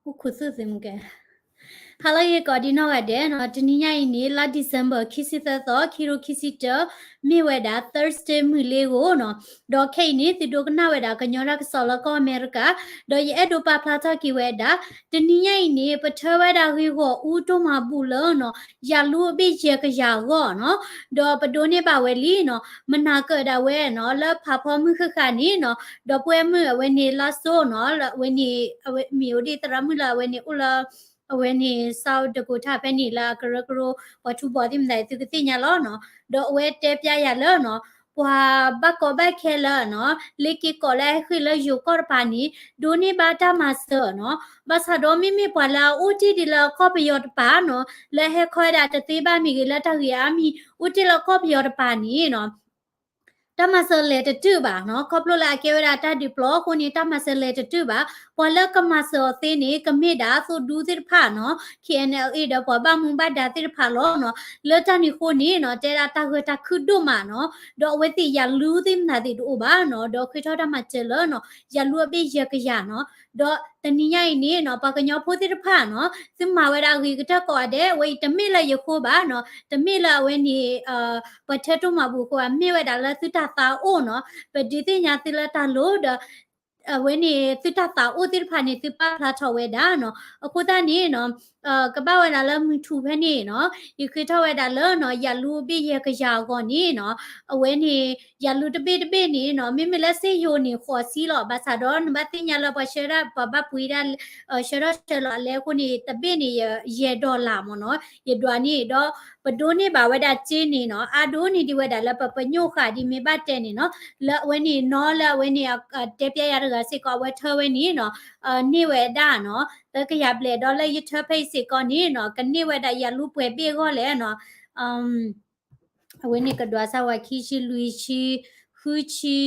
အိၣ်ခိးသူၣ်သ့မုၢ်ကဲ ဟါလၢဂ့ၤကိးဒံနီၢ်ဂၤဒဲးနီၤ, တနံၤညါအံၤန့ၣ် လါ December ခံဆံသၢသီ ခံကထိခံဆံတၢ, မ့ၢ်ဝဲဒၣ် Thursday မုၢ်လ့ၤဂီၤနီၤ, ဒီးခဲအံၤန့ၣ် သုဒိကနၣ်ဝဲဒၣ်ကညီတၢ်ကစီၣ်လၢကီၢ်အမဲရကၤ, ဒီးယအဲၣ်ဒိးပာ်ဖျါထီၣ်က့ၤဝဲဒၣ်, တနံၤညါအံၤန့ၣ် ပထၢဝဲဒၣ်ဂ့ၢ်ဂီၢ်အူတိၢ်မၤဘူၣ်လၢနီၤ, ယၤလူအဘ့ၣ်ယဲၢ်ကယၤအဂီၢ်နီၤ, ဒီးပဒိးန့ၢ်ဘၣ်ဝဲလံနီၤ, မနၤကၢၣ်ဒၣ်ဝဲနီၤ, လၢဖးဖီမုၢ်ဃၣ်ဃၣ်န့ၣ်နီၤ, ဒီပုၢ်ဝဲၢ်မုၣ်အဝဲန့ၣ်လါစိနီၤ, အဝဲန့ၣ် အဝဲမ့ၢ်အိၣ်ဒံးသရၣ်မုၣ်လၢအဝဲန့ၣ်အိၣ်လၢ အဝဲန့ၣ် South Dakota ဖဲန့ၣ်လၢအကရၢကရိ ပှၤထူဘီၣ်သ့ၣ်မတၤ သုကသ့ၣ်ညါလီၤနီၤ, ဒီးအဝဲတဲပျါယၤလၢနီၤ, ပှၤဘၣ်ကီဘၣ်ခဲလၢနီၤ, လ့က့ၤကီးလၢအဟဲဃ့ၢ်လၢယိၤကီၢ်တပၤန့ၣ် ဒိးန့ၢ်ဘၣ်တၢ်မၤစၢၤနီၤ, ဘၣ်ဆၣ်ဒီးမ့မ့ၢ်ပှၤလၢအအိၣ်တ့ၢ်ဒံးလၢကီၢ်ပယီၤတပၤနီၤ, လၢဟဲခီဝဲဒၣ်တသ့ဘၣ်မ့ၢ်ဂ့ၤ လၢတၢ်ဂ့ၢ်အါမံၤ အိၣ်တ့ၢ်လၢကီၢ်ပယီၤတပၤန့ၣ်နီၤ တၢ်မၤစၢၤလဲၤတတုာ်ဘၣ်နီၤ, ခီဖျိလၢအကဲဝဲဒၣ်တၢ်ဒုးပျီအဃိန့ၣ် တၢ်မၤစၢၤလဲၤတတုာ်ဘၣ်, ပှၤလၢကမၤစၢၤအီၤသ့န့ၣ် ကမ့ၢ်ဒၣ်သိၣ်ဒူသ့ၣ်တဖၣ်နီၤ, K N L A ဒီးပှၤဘၣ်မူဘၣ်ဒါသ့ၣ်တဖၣ်လီၤနီၤ, လၢတၢ်န့ၣ်အဃိန့ၣ်နီၤ, တဲဒၣ်တၢ်ဂၢၢ်တၢ်ခုၣ်ဒိၣ်မးနီၤ, ဒီးအဝဲသ့ၣ်ယၤလူသ့ၣ်မတၤသ့ၣ်တအိၣ်ဘၣ်နီၤ, ဒီးဃ့ထီၣ်တၢ်မၤစၢၤလၢနီၤ, ယၤလူအဘ့ၣ်ယဲၢ်ကယၤနီၤ, ဒီးတနံၤညါအံၤန့ၣ်နီၤ, ပှၤကညီဖိသ့ၣ်တဖၣ်နီၤ, သုမၤဝဲဒၣ်အဂ့ၤကတၢၢ်ကိးဂၤဒဲး, အဝဲအံၤတမ့ၢ်လၢယဃိဘၣ်နီၤ, တမ့ၢ်လၢအဝဲန့ၣ် ပှၤထၢတိၢ်မၤဘူၣ်အဃိဘၣ်, မ့ၢ်ဝဲဒၣ်လၢသုတၢ်သးအိၣ်နီၤ, ပဒုးသ့ၣ်ညါသုလၢတၢ်လိၤဒီး အဝဲန့ၣ် သုတၢ်သးအိၣ်သ့ၣ်တဖၣ်န့ၣ် သုပာ်ဖျါထီၣ်ဝဲဒၣ်နီၤ, အဃိသတးန့ၣ်နီၤ, ကဘၣ်ဝဲဒၣ်လၢမုၢ်ထူၣ်ဖဲန့ၣ်နီၤ, ယဃ့ထီၣ်ဝဲဒၣ်လၢနီၤ, ယၤလူအဘ့ၣ်ယဲၢ်ကယၤအဂီၢ်န့ၣ်နီၤ, အဝဲန့ၣ် ယၤလူတဘ့ၣ်တဘ့ၣ်န့ၣ်နီၤ, မ့မ့ၢ်လၢစ့ယိၤန့ၣ် ဃိးဆံလီၤ, ဘၣ်ဆၣ်ဒီးနဘၣ်သ့ၣ်ညါလၢပှၤဆှၢဒၣ် ပှၤဘၣ်ပှ့ၤဒၣ် ဆှၢထီၣ်ဆှၢလီၤအလဲအဃိန့ၣ် တဘ့ၣ်န့ၣ် ယဲၢ် dollar မ့ၢ်နီၤ, ယဒွးန့ၣ်ဒီး ပဒိးန့ၢ်ဘၣ်ဝဲဒၣ်စ့န့ၣ်နီၤ, အါဒိၣ်န့ၢ်ဒံးဝဲဒၣ်လၢပပညိၣ်ဃာ်ဒ်မ့ၢ်ဘၣ်တဲန့ၣ်နီၤ, လၢအဝဲန့ၣ်နီၤ, လၢအဝဲန့ၣ် တဲပျါယၤတဂၤစ့ၢ်ကီး အဝဲထၢဝဲန့ၣ်နီၤ, န့ၢ်ဝဲဒၣ်နီၤ, သၢကယၤဘျဲၣ်ဒီးလၢယထၢဖဲအံၤစ့ၢ်ကီးန့ၣ်နီၤ, ကန့ၢ်ဝဲဒၣ်ယၤလူပှဲၤဘ့ၣ်အဂီၢ်လဲၣ်နီၤ, အဝဲန့ၣ်ကဒွးစၢ်ဝဲခံဆံ လွံၢ်ဆံ ဃုဆံ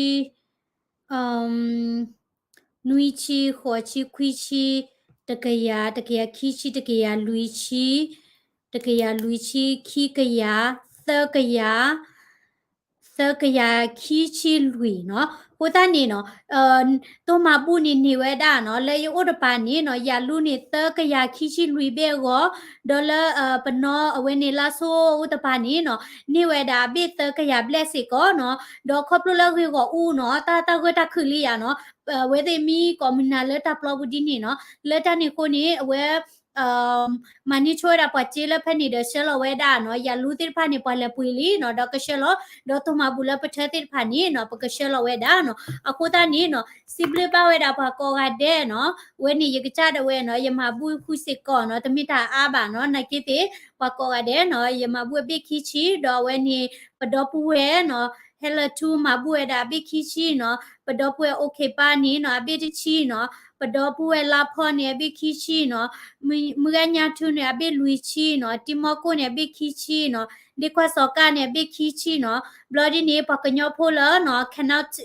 နွံဆံ ဃိးဆံ ခွံဆံ တကယၤ တကယၤခံဆံ တကယၤလွံၢ်ဆံ တကယၤလွံၢ်ဆံ ခံကယၤ သၢကယၤ သၢကယၤခံဆံလွံၢ်နီၤ. အဃိသတးန့ၣ်နီၤ တိၢ်မၤဘူၣ်န့ၣ်န့ၢ်ဝဲဒၣ်နီၤ လၢယအိၣ်တပၤန့ၣ်နီၤ ယၤလူန့ၣ် သၢကယၤခံဆံလွံၢ်ဘ့ၣ်အဂီၢ်, ဒီးလၢပနီၢ်အဝဲန့ၣ် လါစိအိၣ်တပၤန့ၣ်နီၤ န့ၢ်ဝဲဒၣ်အဘ့ၣ်သၢကယၤဘျဲၣ်စ့ၢ်ကီးနီၤ. ဒီးခီဖျိလၢဂ့ၢ်ဂီၢ်အူနီၤ တၢ်တၢ်ဂၢၢ်တၢ်ခုၣ်လံယၤနီၤ အဝဲသ့ၣ်မံကိးမုၢ်နၤလၢတၢ်ပျီပူၤဒ်န့ၣ်နီၤ. လၢတၢ်န့ၣ်အဃိန့ၣ် အဝဲ မၤန့ၢ်ဆိဝဲဒၣ်ပှၤစ့လၢဖဲန့ၣ်ဒီးဆှၢလီၤဝဲဒၣ်နီၤ ယၤလူသ့ၣ်တဖၣ်န့ၣ် ပှၤလဲၤပှ့ၤလံနီၤ ဒီးကဆှၢလီၤ, ဒီးတိၢ်မၤဘူၣ်လၢပထၢသ့ၣ်တဖၣ်န့ၣ်နီၤ ပကဆှၢလီၤဝဲဒၣ်နီၤ. အဃိသတးန့ၣ်နီၤ စံးဘျုးဘၣ်ဝဲဒၣ်ပှၤကိးဂၤဒဲးနီၤ. အဝဲန့ၣ်ယကစၢ်ဒၣ်ဝဲနီၤ ယမၤဘူၣ်ဃုစ့ၢ်ကီးနီၤ တမ့ၢ်တၢ်အါဘၣ်နီၤ နာ်က့သ့ၣ် ပှၤကိးဂၤဒဲးနီၤ ယမၤဘူၣ်အဘ့ၣ်ခံဆံ ဒီးအဝဲန့ၣ် ပဒီပုၢ်ဝဲၢ်နီၤ ဟဲလၢထူမၤဘူၣ်ဝဲဒၣ်အဘ့ၣ်ခံဆံနီၤ. ပဒီပုၢ်ဝဲၢ်အိၣ်ခ့ပၢ်န့ၣ်နီၤ အဘ့ၣ်တဆံနီၤ. ပဒီပုၢ်ဝဲၢ်လါဖီန့ၣ် အဘ့ၣ်ခံဆံနီၤ. မုၢ်ဂၤညါထူန့ၣ် အဘ့ၣ်လွံၢ်ဆံနီၤ. တံမီၢ်ကိၣ်န့ၣ် အဘ့ၣ်ခံဆံနီၤ. ဒ့ခွါစီၤကၢ်န့ၣ် အဘ့ၣ်ခံဆံနီၤ. ဘျီဒ်န့ၣ် ပှၤကညီဖိလၢနီၤ Connect-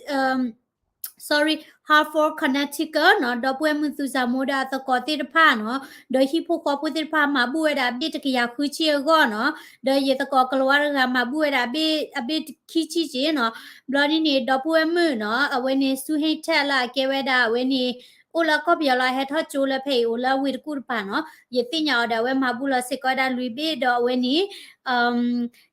sorry, Hartford Connecticut နီၤ ဒီပုၢ်ဝဲၢ်မုၣ်သူၣ်စၢ်မိၢ်ဒီးအသကိးသ့ၣ်တဖၣ်နီၤ ဒီးဟံၣ်ဖိဃီဖိသ့ၣ်တဖၣ် မၤဘူၣ်ဝဲဒၣ်အဘ့ၣ်တကယၤဃုဆံအဂီၢ်နီၤ. ဒီးယသကိးကလၤဝါတဂၤ မၤဘူၣ်ဝဲဒၣ်အဘ့ၣ် အဘ့ၣ်ခံဆံက့နီၤ. ဘျီဒ်န့ၣ် ဒီပုၢ်ဝဲၢ်မုၣ်နီၤ အဝဲန့ၣ် ဆူဟ့ၣ်ထဲလၢအကဲဝဲဒၣ်အဝဲန့ၣ် အိၣ်လၢကီၢ်ပယီၤလီၤ ဟဲထီၣ်ကၠိလၢဖဲအံၤ အိၣ်လၢဝ့ၢ်တကူၣ်တပၤနီၤ. ယသ့ၣ်ညါအီၤဒီး အဝဲမၤဘူၣ်လီၤစ့ၢ်ကီးဝဲဒၣ်လွံၢ်ဘ့ၣ် ဒီးအဝဲန့ၣ်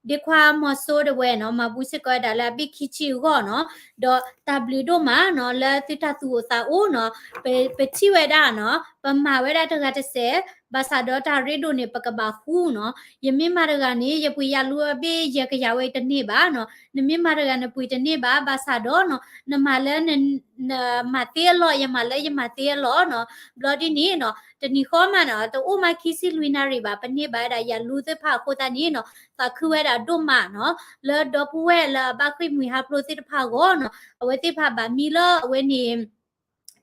ဒ့ခွါမီၤစိဒၣ်ဝဲနီၤ မၤဘူၣ်စ့ၢ်ကီးဝဲဒၣ်လၢအဘ့ၣ်ခံဆံအဂီၢ်နီၤ. ဒီးတၢ်ဘျုးဒိၣ်မးနီၤ လၢသုတၢ်သူၣ်အိၣ်သးအိၣ်နီၤ ပ- ပထံၣ်ဝဲဒၣ်နီၤ ပမၤဝဲဒၣ်တဂၤတစဲး ဘၣ်ဆၣ်ဒီးတၢ်ရ့ဒိၣ်န့ၣ် ပကဘၣ်ဃူနီၤ. ယမ့ၢ်မၤတဂၤန့ၣ် ယပှ့ၤယၤလူအဘ့ၣ်ယဲၢ်ကယၤဝဲတန့ၢ်ဘၣ်နီၤ. နမ့ၢ်မၤတဂၤနပှ့ၤတန့ၢ်ဘၣ် ဘၣ်ဆၣ်ဒီးနီၤ နမၤလၢ နမၤသ့အလီၢ် ယမၤလၢယမၤသ့အလီၢ်နီၤ. ဘျီဒ်န့ၣ်နီၤ တနံၤဃီမးနီၤ တအိၣ်မးခံဆံလွံၢ်နၣ်ရံၣ်ဘၣ် ပန့ၢ်ဘၣ်ဝဲဒၣ်ယၤလူသ့ၣ်တဖၣ်အဃိသတးန့ၣ်နီၤ သးခုဝဲဒၣ်ဒိၣ်မးနီၤ လၢဒီပုၢ်ဝဲၢ်လၢအဘၣ်ဃ့ၢ်မှံဟးဖျိးသ့ၣ်တဖၣ်အဂီၢ်နီၤ. အဝဲသ့ၣ်တဖၣ်ဘၣ်မံလၢအဝဲန့ၣ်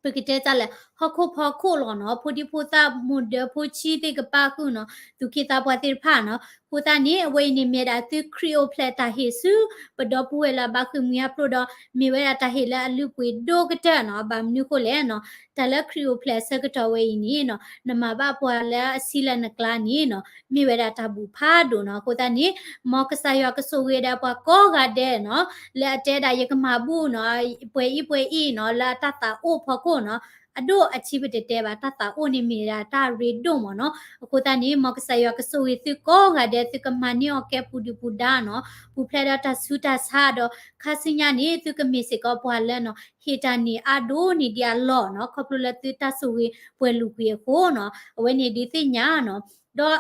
ပကတဲတၢ်လဲၣ် ဟီၣ်ခိၣ်ဖီခိၣ်လီၤနီၤ ဖိဒံဖိသၣ်မိၢ်ဒၢဖိဆံးသ့ၣ်ကပၣ်ဃုာ်နီၤ သူၣ်က့သးပှၢ်သ့ၣ်တဖၣ်နီၤ. အဃိသတးန့ၣ် အဝဲအံၤန့ၣ်မ့ၢ်ဒၣ်သုခရံာ်အိၣ်ဖျဲၣ်တၢ်ဟ့ၣ်ဆူ ပဒီပုၢ်ဝဲၢ်လၢအဘၣ်ဃ့ၢ်မှံဟးဖျိးဒီး မ့ၢ်ဝဲဒၣ်တၢ်ဟ့ၣ်လၢအလုၢ်အပှ့ၤဒိၣ်ကတၢၢ်နီၤ. ဘၣ်မနုၤအဃိလဲၣ်နီၤ တၢ်လၢခရံာ်အိၣ်ဖျဲၣ်အဆၢကတီၢ်ဝဲအံၤန့ၣ်နီၤ နမၤဘၣ်ပှၤလၢအဆံးလၢနကျါန့ၣ်နီၤ မ့ၢ်ဝဲဒၣ်တၢ်ဘူၣ်ဖးဒိၣ်နီၤ. အဃိသတးန့ၣ် မ်ကစၢ်ယွၤကဆိၣ်ဂ့ၤဒၣ်ပှၤကိးဂၤဒဲးနီၤ လၢအတဲဒၣ်ယကမၤဘူၣ်နီၤ ပှဲၤအံၤပှဲၤအံၤနီၤ လၢအတၢ်သးအိၣ်ဖီခိၣ်နီၤ အဒိၣ်အဆံးပတတဲဘၣ် တၢ်သးအိၣ်န့ၣ်မ့ၢ်ဒၣ်တၢ်ရ့ဒိၣ်မ့ၢ်နီၤ. အဃိသတးန့ၣ် မ်ကစၢ်ယွၤကဆိၣ်ဂ့ၤသုကိးဂၤဒဲး သုကမၤန့ၢ်အီၤကဲပူၤဒုၣ်ပူၤဒါနီၤ, ပူၤဖျဲးဒီးတၢ်ဆူးတၢ်ဆါဒီး ခါဆူညါန့ၣ် သုကမ့ၢ်စ့ၢ်ကီးပှၤလၢနီၤ ဟ့ၣ်တၢ်န့ၢ်အါဒိၣ်န့ၢ်ဒံးအလီၢ်နီၤ, ခီဖျိလၢသုတၢ်ဆိၣ်ဂ့ၤပှဲၤလူၤကွံာ်အဃိနီၤ, အဝဲန့ၣ်ဒုးသ့ၣ်ညါနီၤ. ဒီး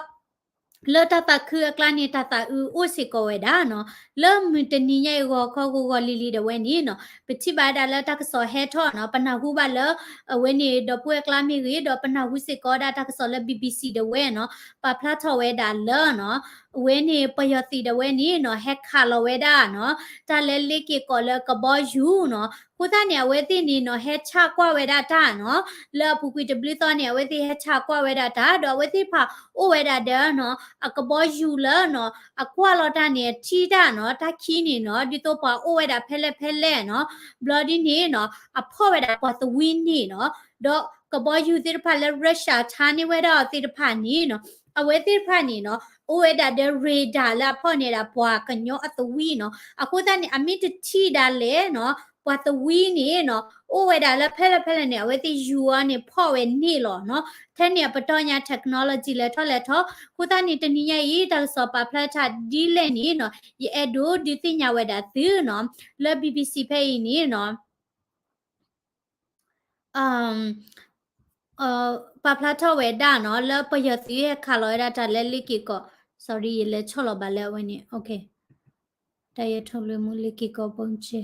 လၢတၢ်သးခုအကျါန့ၣ် တၢ်သးအုးအိၣ်စ့ၢ်ကီးဝဲဒၣ်နီၤ. လၢမုၢ်တနံၤညါအံၤ ဂီၤခီဂီၤဂီၤလံၤလံၤဒၣ်ဝဲန့ၣ်နီၤ, ပထံၣ်ဘၣ်ဝဲဒၣ်လၢတၢ်ကစီၣ်ဟဲထီၣ်နီၤ, ပနၢ်ဟူဘၣ်လၢ အဝဲန့ၣ် ဒီပုၢ်ဝဲၢ်ကျါမ့ၢ်ဂ့ၤ, ဒီးပနၢ်ဟူစ့ၢ်ကီးဝဲဒၣ်တၢ်ကစီၣ်လၢ ဘံဘံစံ ဒၣ်ဝဲနီၤ, ပာ်ဖျါထီၣ်ဝဲဒၣ်လၢနီၤ, အဝဲန့ၣ်ပယီၤသုးဒၣ်ဝဲန့ၣ်နီၤ, ဟဲခးလီၤဝဲဒၣ်နီၤ, တၢ်လၢလ့က့ၤကီးလၢကဘီယူၤနီၤ. အဃိသတးန့ၣ် အဝဲသ့ၣ်န့ၣ်နီၤ, ဟဲဆှးကွၢ်ဝဲဒၣ်တၢ်နီၤ, လၢအပူၤကွံာ်တဘျုးသီန့ၣ် အဝဲသ့ၣ်ဟဲဆှးကွၢ်ဝဲဒၣ်တၢ်, ဒီးအဝဲသ့ၣ်တဖၣ်အိၣ်ဝဲဒၣ်ဒီးနီၤ, အကဘီယူၤလၢနီၤ, အကွၢ်လီၤတၢ်န့ၣ် အထံၣ်တၢ်နီၤ, တၢ်ခံးန့ၣ်နီၤ, ဒ်သိးပှၤအိၣ်ဝဲဒၣ်ဖဲလဲၣ်ဖဲလဲၣ်နီၤ, ဘျီဒ်န့ၣ်နီၤ, အဖီၣ်ဝဲဒၣ်ပှၤသဝံန့ၣ်နီၤ, ဒီးကဘီယူၤသ့ၣ်တဖၣ်လၢ Russia ဆါန့ၢ်ဝဲဒၣ်အီၤသ့ၣ်တဖၣ်န့ၣ်နီၤ, အဝဲသ့ၣ်တဖၣ်န့ၣ်နီၤ, အိၣ်ဝဲဒၣ်ဒီး radar လၢအဖီၣ်န့ၢ်ဒၣ်ပှၤကညီအသဝံနီၤ. အဃိသတးန့ၣ် အမ့ၢ်တထံၣ်ဒၣ်လဲာ်နီၤ, ပှၤသဝံန့ၣ်နီၤ, အိၣ်ဝဲဒၣ်လၢဖဲလဲၣ်ဖဲလဲၣ်န့ၣ် အဝဲသ့ၣ်ယူၤအီၤန့ၣ် ဖီၣ်ဝဲန့ၣ်လီၤနီၤ. ထဲန့ၣ်အပတီၢ်ညါ technology လဲၤထီၣ်လဲၤထီၣ်, အဃိသတးန့ၣ် တနံၤညါအံၤ တၢ်ကစီၣ်ပာ်ဖျါထီၣ်ဒ်လဲၣ်န့ၣ်နီၤ, ယအဲၣ်ဒိးဒုးသ့ၣ်ညါဝဲဒၣ်သုနီၤ, လၢ ဘံဘံစံ ဖဲအံၤန့ၣ်နီၤ ပာ်ဖျါထီၣ်ဝဲဒၣ်နီၤ, လၢပယီၤသုးဟဲခးလီၤဝဲဒၣ်တၢ်လၢလ့က့ၤကီး, sorry ယလဲၤဆီၣ်လီၤဘၣ်လၢအဝဲန့ၣ်, တၢ်ယဲၢ်ထီၣ်လွဲမူလ့က့ၤကီးဘုံကျဲ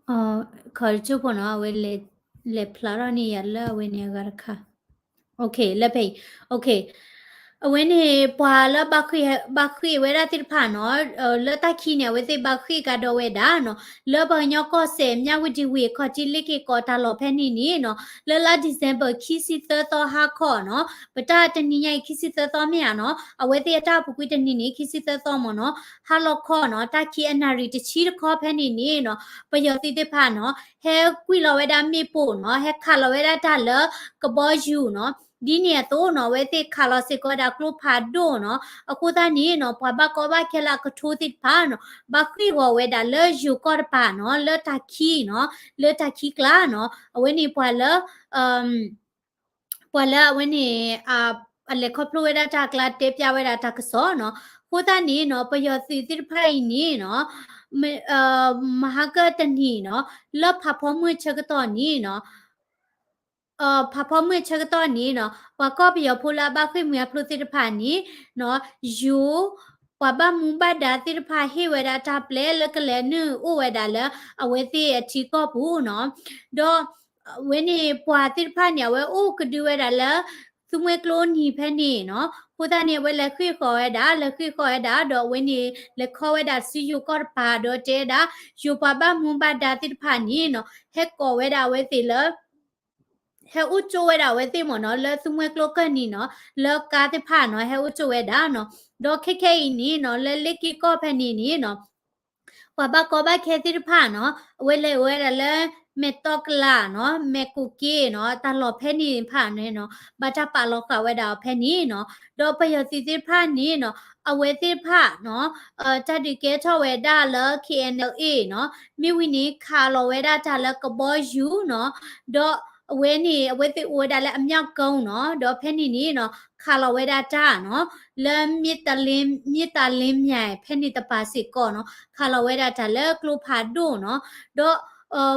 ခီတကၠိၢ်ဖိနီၤ, အဝဲလဲၤဖျါထီၣ်န့ၢ်ယၤလၢအဝဲန့ၣ်အဂၤတခါ, လၢဖဲအံၤ, အဝဲန့ၣ် ပှၤလၢဘၣ်ဃ့ၢ်ဝဲဒၣ်သ့ၣ်တဖၣ်နီၤ, လၢတၢ်ခံးန့ၣ် အဝဲသ့ၣ်ဘၣ်ဃ့ၢ်ကဒီးဝဲဒၣ်နီၤ, လၢပှၤကညီကီၢ်စဲၣ် မြဝတီ ဝ့ၢ်ခီၣ်ထံး လ့က့ၤကီးတၢ်လီၢ်ဖဲန့ၣ်န့ၣ်နီၤ, လၢလါ December ခံဆံသၢသီဟါခီနီၤ, ပတၢ်တနံၤညါအံၤ ခံဆံသၢသီမ့ၢ်ဧါနီၤ, အဝဲသ့ၣ်အတၢ်ပူၤကွံာ်တနံၤန့ၣ် ခံဆံသၢသီမ့ၢ်နီၤ, ဟါလီၤခီနီၤ, တၢ်ခံးအနၣ်ရံၣ်တဆံတခီဖဲန့ၣ်န့ၣ်နီၤ, ပယီၤသုးသ့ၣ်တဖၣ်နီၤ, ဟဲကွံာ်လီၤဝဲဒၣ်မ့ၣ်ပိၢ်နီၤ, ဟဲခးလီၤဝဲဒၣ်တၢ်လၢကဘီယူၤနီၤ, ဒ်န့ၣ်အသိးနီၤ, အဝဲသ့ၣ်ခးလီၤစ့ၢ်ကီးဝဲဒၣ်ကျိဖးဒိၣ်နီၤ, အဃိသတးန့ၣ်နီၤ, ပှၤဘၣ်ကီဘၣ်ခဲလၢအကထိသ့ၣ်တဖၣ်နီၤ, ဘၣ်ဃ့ၢ်ဂီၤဝဲဒၣ်လၢယိၤကီၢ်တပၤနီၤ, လၢတၢ်ခံးနီၤ, လၢတၢ်ခံးကျါနီၤ, အဝဲန့ၣ်ပှၤလၢ ပှၤလၢအဝဲန့ၣ် အလဲၤခီဖျိဝဲဒၣ်တၢ်အကျါတဲပျးဝဲဒၣ်တၢ်ကစီၣ်နီၤ, အဃိသတးန့ၣ်နီၤ, ပယီၤသုးသ့ၣ်တဖၣ်အံၤန့ၣ်နီၤ, မဟါကတနံၤနီၤ, လၢဖးဖီမုၢ်ဆၢကတီၢ်န့ၣ်နီၤ, ဖးဖီမုၢ်ဆၢကတီၢ်န့ၣ်နီၤ, ပှၤကီၢ်ပယီၤဖိလၢအဘၣ်ဃ့ၢ်မှံဟးဖျိးသ့ၣ်တဖၣ်န့ၣ်နီၤ, ယိၤ ပှၤဘၣ်မူဘၣ်ဒါသ့ၣ်တဖၣ်ဟ့ၣ်ဝဲဒၣ်တၢ်ပျဲလၢကလဲၤနုာ်အိၣ်ဝဲဒၣ်လၢအဝဲသ့ၣ်အထံကီၢ်ပူၤနီၤ, ဒီး အဝဲန့ၣ်ပှၤသ့ၣ်တဖၣ်န့ၣ် အဝဲအိၣ်ကဒုဝဲဒၣ်လၢ သူမှဲကျိနံၤဖဲန့ၣ်နီၤ, အဃိသတးန့ၣ် အဝဲလဲၤဃ့ၢ်ဃီၤဝဲဒၣ် လဲၤဃ့ၢ်ဃီၤဝဲဒၣ် ဒီးအဝဲန့ၣ် လဲၤခီဝဲဒၣ်ဆူယိၤကီၢ်တပၤ ဒီးတဲဝဲဒၣ် ယိၤပှၤဘၣ်မူဘၣ်ဒါသ့ၣ်တဖၣ်န့ၣ်နီၤ, ဟဲကိးဝဲဒၣ်အဝဲသ့ၣ်လၢ ဟဲအိၣ်ကၠိဝဲဒၣ်အဝဲသ့ၣ်မ့ၢ်နီၤ, လၢသူမှဲကျိကၢၢ်နံၤနီၤ, လၢကါသ့ၣ်တဖၣ်နီၤ, ဟဲအိၣ်ကၠိဝဲဒၣ်နီၤ, ဒီးခဲခဲအံၤန့ၣ်နီၤ, လၢလ့က့ၤကီၢ်ဖဲန့ၣ်န့ၣ်နီၤ, ပှၤဘၣ်ကီဘၣ်ခဲသ့ၣ်တဖၣ်နီၤ, အဝဲလဲၤအိၣ်ဝဲဒၣ်လၢ မဲၢ်တီကလးနီၤ, မဲၢ်ကူၣ်က့နီၤ, တၢ်လီၢ်ဖဲန့ၣ်တဖၣ်န့ၣ်နီၤ, ဘၣ်တၢ်ပာ်လီၤဃာ်ဝဲဒၣ်အီၤဖဲန့ၣ်နီၤ, ဒီးပယီၤသုးသ့ၣ်တဖၣ်န့ၣ်နီၤ, အဝဲသ့ၣ်တဖၣ်နီၤ, တၢ်ဒုးကဲထီၣ်ဝဲဒၣ်လၢ KNLA နီၤ, မ့ၢ်ဝံၤန့ၣ် ခးလီၤဝဲဒၣ်တၢ်လၢကဘီယူၤနီၤ, ဒီးအဝဲန့ၣ် အဝဲသ့ၣ်အိၣ်ဝဲဒၣ်လၢအမြောက်ကုန်းနီၤ, ဒီးဖဲန့ၣ်န့ၣ်နီၤ, ခးလီၤဝဲဒၣ်တၢ်နီၤ, လၢ မြစ်တလင်း မြစ်တလင်းမြိုင် ဖဲန့ၣ်တပၤစ့ၢ်ကီးနီၤ, ခးလီၤဝဲဒၣ်တၢ်လၢကျိဖးဒိၣ်နီၤ, ဒီး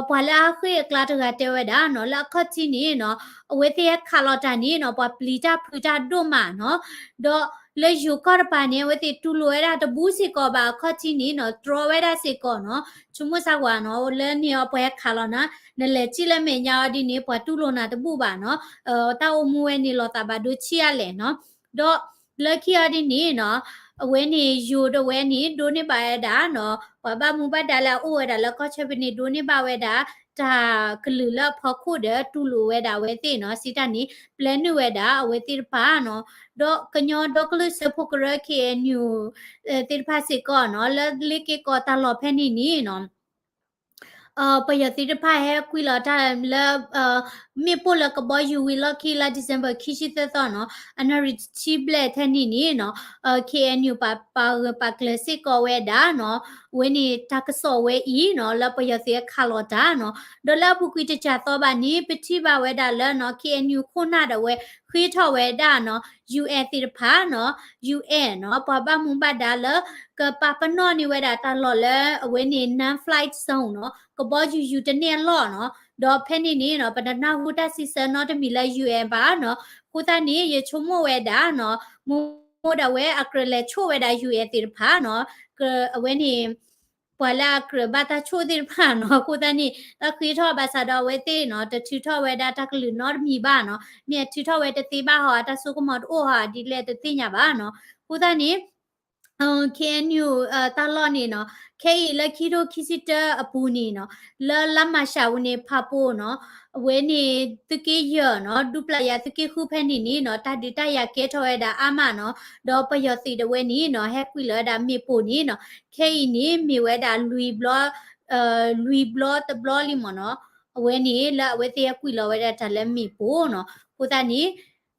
ပှၤလၢအဃ့ၢ်အကျါတဂၤတဲဝဲဒၣ်နီၤ, လၢအခီၣ်ထံးန့ၣ်နီၤ, အဝဲသ့ၣ်ဟဲခးလီၤတၢ်န့ၣ်နီၤ, ပှၤပျံၤတၢ်ဖုးတၢ်ဒိၣ်မးနီၤ, ဒီးလၢယိၤကီၢ်တပၤန့ၣ် အဝဲသ့ၣ်တူၢ်လိာ်ဝဲဒၣ်တဘူၣ်စ့ၢ်ကီးဘၣ်, အခီၣ်ထံးန့ၣ်နီၤ, တြီဝဲဒၣ်စ့ၢ်ကီးနီၤ, ဆိကမိၣ်ဆၢကွၢ်နီၤ, လၢန့ၣ်အပှၤဟဲခးလီၤနၤ, နလဲၤထံၣ်လၢမဲာ်ညါအီၤဒ်န့ၣ် ပှၤတူၢ်လိာ်နၤတဘူၣ်ဘၣ်နီၤ, တၢ်အိၣ်မူဝဲန့ၣ်လီၤသးဘၣ်ဒိဆံးအါလဲၣ်နီၤ, ဒီး လၢခံအီၤဒ်န့ၣ်နီၤ, အဝဲန့ၣ်ယိၤဒၣ်ဝဲန့ၣ် ဒိးန့ၢ်ဘၣ်ဝဲဒၣ်နီၤ, ပှၤဘၣ်မူဘၣ်ဒါလၢအအိၣ်ဝဲဒၣ်လၢကီၢ်ဆၢဖဲန့ၣ် ဒိးန့ၢ်ဘၣ်ဝဲဒၣ် တၢ်ကလုာ်လၢအဖီခိၣ်ဒီးတူၢ်လိာ်ဝဲဒၣ်အဝဲသ့ၣ်နီၤ, စံးတၢ်န့ၣ် ပျဲနုာ်ဝဲဒၣ်အဝဲသ့ၣ်တဖၣ်နီၤ, ဒီးကညီဒီကလုာ်စၢဖှိၣ်ကရၢ KNU သ့ၣ်တဖၣ်စ့ၢ်ကီးနီၤ, လၢလ့က့ၤကီးတၢ်လီၢ်ဖဲန့ၣ်န့ၣ်နီၤ ပယီၤသုးတဖၣ်ဟဲကွံာ်လီၤတၢ်လၢ မ့ၣ်ပိၢ်လၢကဘီယူၤဝံၤလီၢ်ခံလါ December ခံဆံသၢသီနီၤ အနၣ်ရံၣ်တဆံဘျဲၣ်ထဲန့ၣ်န့ၣ်နီၤ KNU ပာ်ဂၢၢ်ပာ်ကျၢၤစ့ၢ်ကီးဝဲဒၣ်နီၤ အဝဲန့ၣ်တၢ်ကစီၣ်ဝဲအံၤနီၤ လၢပယီၤသုးအခးလီၤတၢ်နီၤ ဒီးလၢအပူၤကွံာ်တစှၤသီဘၣ်န့ၣ် ပထံၣ်ဘၣ်ဝဲဒၣ်လၢနီၤ KNU ခိၣ်နၢ်ဒၣ်ဝဲ ဃ့ထီၣ်ဝဲဒၣ်နီၤ UN သ့ၣ်တဖၣ်နီၤ UN နီၤ ပှၤဘၣ်မူဘၣ်ဒါလၢ ကပာ်ပနီၣ်န့ၢ်ဝဲဒၣ်တၢ်လီၢ်လၢအဝဲန့ၣ် non-flight zone နီၤ ကဘီယူၤယူၤတန့ၢ်အလီၢ်နီၤ ဒီးဖဲန့ၣ်န့ၣ်နီၤ ပတနၢ်ဟူတၢ်စံးဆၢနီတမံၤလၢ UN ဘၣ်နီၤ အဃိသတးန့ၣ် ယဆိကမိၣ်ဝဲဒၣ်နီၤ မိၢ်မိၢ်ဒၣ်ဝဲအကြၢးလဲၤဆိၣ်ဝဲဒၣ် UN သ့ၣ်တဖၣ်နီၤ အဝဲန့ၣ် ပှၤလၢအကြၢးဘၣ်တၢ်ဆိၣ်သ့ၣ်တဖၣ်နီၤ အဃိသတးန့ၣ် တၢ်ဃ့ထီၣ်ဘၣ်ဆၣ်ဒီးအဝဲသ့ၣ်နီၤ တထုးထီၣ်ဝဲဒၣ်တၢ်ကလုၢ်နီတမံၤဘၣ်နီၤ မ့ၢ်အထုးထီၣ်ဝဲတသ့ဘၣ်ဟီ အတၢ်စိကမီၤတအိၣ်ဟီ ဒ်လဲၣ်တသ့ၣ်ညါဘၣ်နီၤ အဃိသတးန့ၣ် KNU တၢ်လီၢ်န့ၣ်နီၤ ခဲအံၤလၢခံထိခံဆံတၢအပူၤန့ၣ်နီၤ လၢလါမၤရှးပူၤန့ၣ် ဖးပိၤနီၤ အဝဲန့ၣ်သုးက့ယဲၢ်နီၤ ဒူပျၢ်ယၤသုးက့ဃုဖဲန့ၣ်န့ၣ်နီၤ တၢ်ဒုးတၢ်ယၤကဲထီၣ်ဝဲဒၣ်အါမးနီၤ ဒီးပယီၤသုးဒၣ်ဝဲန့ၣ်နီၤ ဟဲကွံာ်လီၤဝဲဒၣ်မ့ၣ်ပိၢ်န့ၣ်နီၤ ခဲအံၤန့ၣ်မ့ၢ်ဝဲဒၣ်လွံၢ်ဘျီ လွံၢ်ဘျီတဘျီလံမ့ၢ်နီၤ အဝဲန့ၣ်လၢအဝဲသ့ၣ်ဟဲကွံာ်လီၤဝဲဒၣ်တၢ်လၢမ့ၣ်ပိၢ်နီၤ အဃိသတးန့ၣ်